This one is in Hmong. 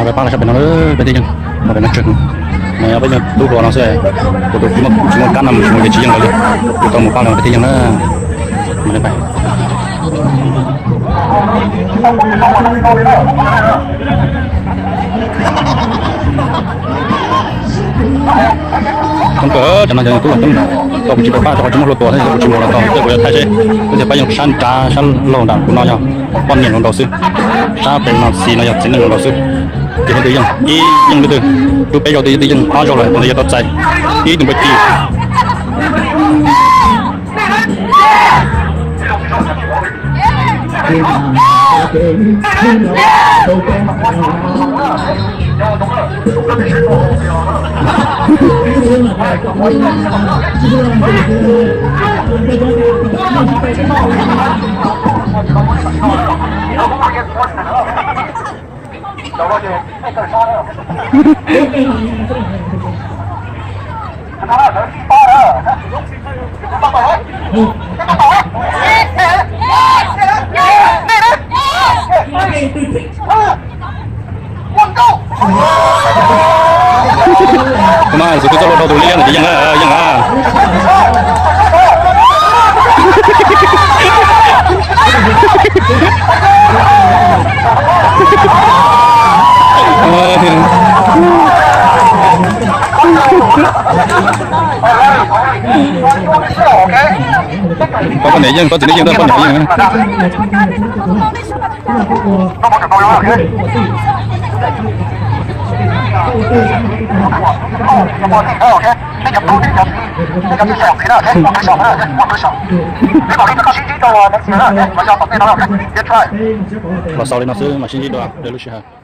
Peb pab los sab pem no, peb tib yeej, pem no tsawg, peb yeej tub hluas no xwb, kuv tus tsis muaj kab no mus tsis muaj kev tsis yeej los li, kuv tau mus pab los peb tib yeej na. Koob kawg, tsam no cov tub los tub, tau kuv tsis pab rau qhov tsis muaj hlua tua thiab kuv tsis mus los tau, tej kuv yuav thaij seb, kuv tias pab yeej sab nrad sab laug nram kuv no yog poj niam los nkaus xwb, sab pem no xis no yog txiv neej los nkaus xwb. Ces leej twg yeej, ib yeej leej twg, lub peb zaug twg yeej ob zaug lawm, tus ntawd yog tau txais ib tug npawj ci. Tus no xwb twb txoj hlua rau tus liab ntawd ces yeej, yeej a. Koj poj niam yeej, koj txiv neej yeej, koj poj niam yeej. Los xaus li no xwb mas sib ntsib dua lwm lub sij hawm.